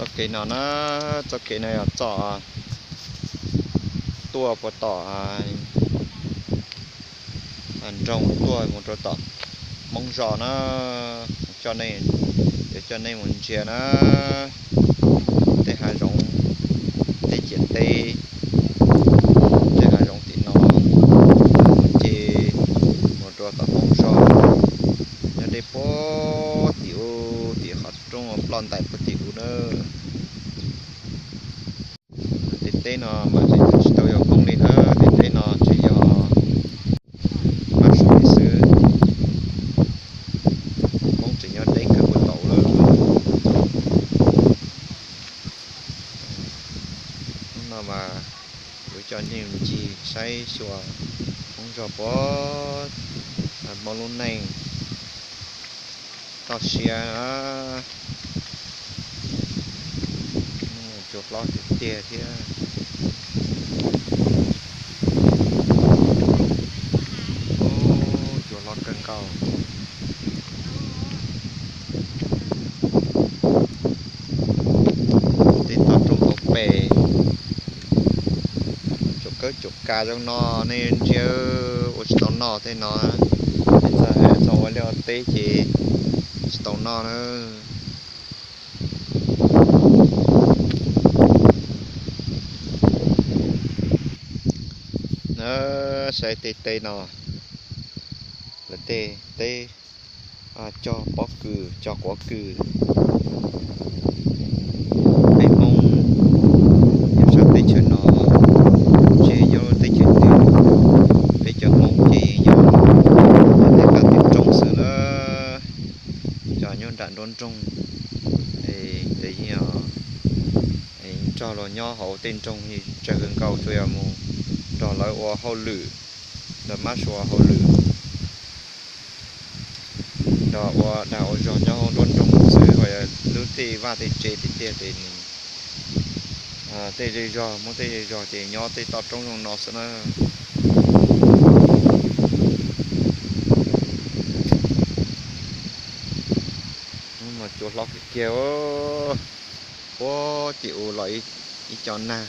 Txoj kev no na, txoj kev no yog txoj tuaj puag tom nroog tuaj mus rau tom Hmoob Zos na. Coj nej, yuav coj nej mus ntsia na, tej hav zoov, tej ciam teb, tej hav zoov tim no, ces mus rau tom Hmoob Zos, nyob deb puag tim ub, tim qhov rooj ploj ntais puag tim ub na. Tej teb no mas tsis tau yog Hmoob li na, tej teb no tseem yog mab suav li xwb. Hmoob tseem nyob deb kawg puag tod lawm. Hnub no mas kuv coj nej mus ncig saib xyuas Hmoob Zos puag, Hmoob lub neej toj siab na. Cua hlob tiag tiag thiab. Cua hlob kawg nkaus. Tej toj roob hauv pes, cua kawb cua ka zoo no, nej ntsia ua tsis tau noj tej no. Txawm ua liaj ua teb ces tsis tau noj na. Na, saib tej teb no, lawv tej teb cog pob kws cog quav kws. Peb Hmoob nyob sab teb chaws no, tsis nyob teb chaws twg, peb cov Hmoob ces nyob tej qab tej roob xwb na. Cov nyob nram nruab nroog, ces yeej nrog luag nyob hauv tej nroog tsawg kawg nkaus, tsuas yog mus nrog lawv ua hauj lwm, nrog mab suav hauj lwm, nrog ua dag ua zog nyob hauv nruab nroog xwb. Ho yog lub tej vaj tej tsev tiag tiag ces nws tej zej zog, Hmoob tej zej zog ces nyob tej toj roob zoo no xwb na. Cua hlob kiag kiag, puag tim ub los ib co nag.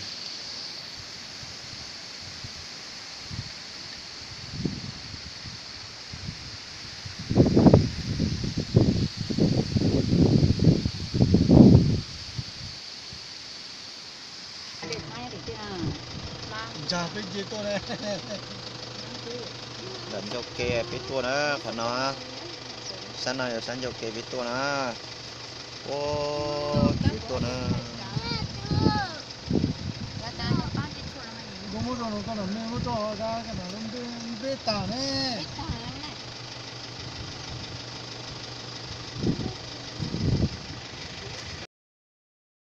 Ntawm ncauj ke peb tuaj na, qhov no, sab no yog sab ncauj ke peb tuaj na. Ua, peb tuaj na. Npej tag ne.